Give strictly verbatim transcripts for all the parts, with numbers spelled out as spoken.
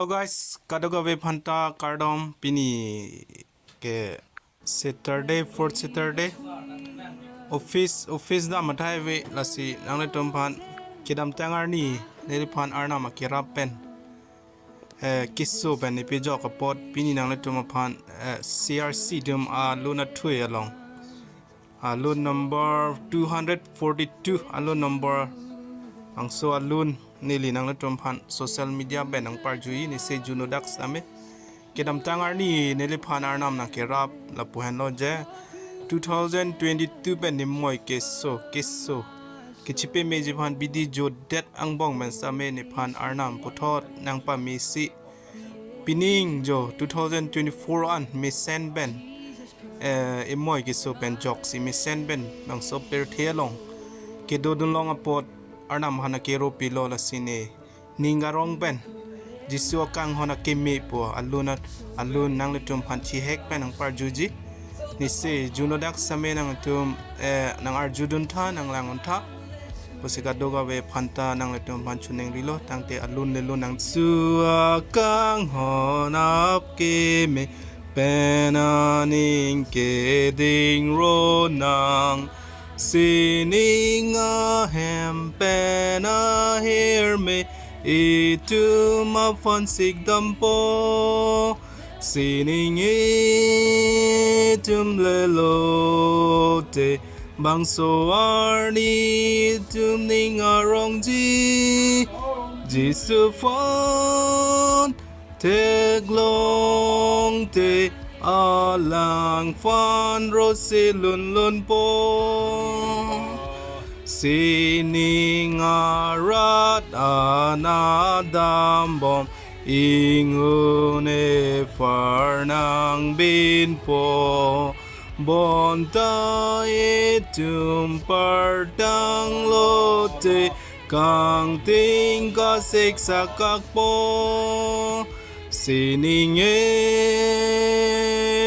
So guys, kadokave aphanta kardom, pini ke Saturday, fourth Saturday. Office, office dam athai ave, lasi nanglitum aphan kedamtang arni neliphan Arnam akerap pen, eh, keso pen nepajok apot pini nanglitum aphan, eh, C R C atum alun athui along, alun number two hundred forty-two, alun number, bangso alun neli nanglitum aphan social media pen nangparjuji, nisi juno dak same. Kedamtang arni neliphan Arnam nangkerap lapu henlo je, two thousand twenty-two pen nemoi keso, keso kechipemeji aphan bidi jodet angbong pen same nephan Arnam puthot nangpamesi, pining jo two thousand twenty-four an mesen pen, eh, emoi keso pen joksi mesen pen bangso pirthe along kedodun long apot Arnam aphan akero pilo, lasi nening arong pen Jisu akanghon akeme pu alun at-, alun nanglitum aphan chihek pen nangparjuji. Nisi juno dak same nangtum, eh, nangarjudun tha, nanglangdun tha. Pusi kadokave aphanta nanglitum aphan choningrilo, tangte alun le lun nang. Jisu akanghon akeme pen aning keding ronang, sining ahem pen ahirme itum aphan sikdampo. Sining itum le lote, bangso arni itum ning arongji Jisu aphan theklongte, alangphan rose lunlunpo. Sining arat an adambom, inghun ephar nangbinpo. Bonta itum partanglote, kangting kasek sakakpo. Sining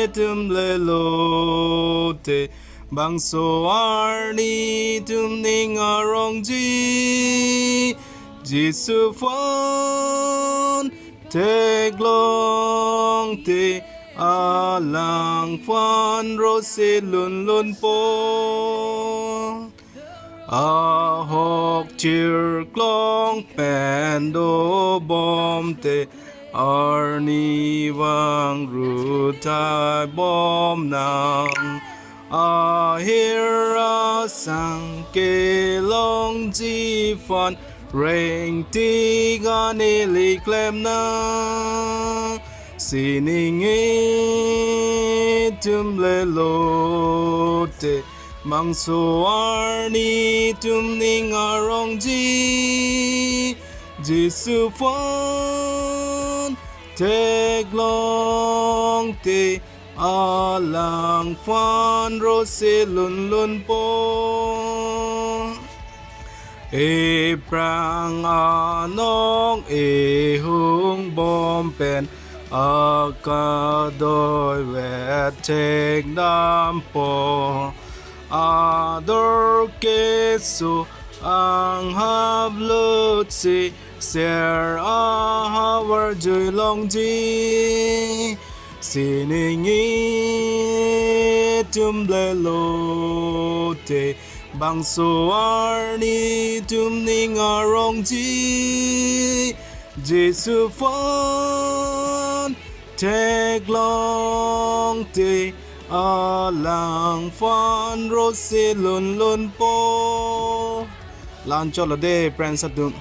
itum le lote, bangso arni itum ning arongji Jisu aphan theklongte, alangphan rose lunlunpo. Ahok chirklong pen dobomte, arni vang rutai bomnang. Ahir asang kelongji aphan rengtik an neli klemnang. Sining itum le lote, bangso arni itum ning arongji Jisu aphan theklongte, alangphan rose lunlunpo. Ephrang anong ehung bom pen akadoi vet thekdampo. Ador keso anghap lutsi ser ahavar jui longji. Sining itum le lote, bangso arni itum ning arongji Jisu aphan theklongte, alangphan rose lunlunpo. La-an chotlo de, friends atum.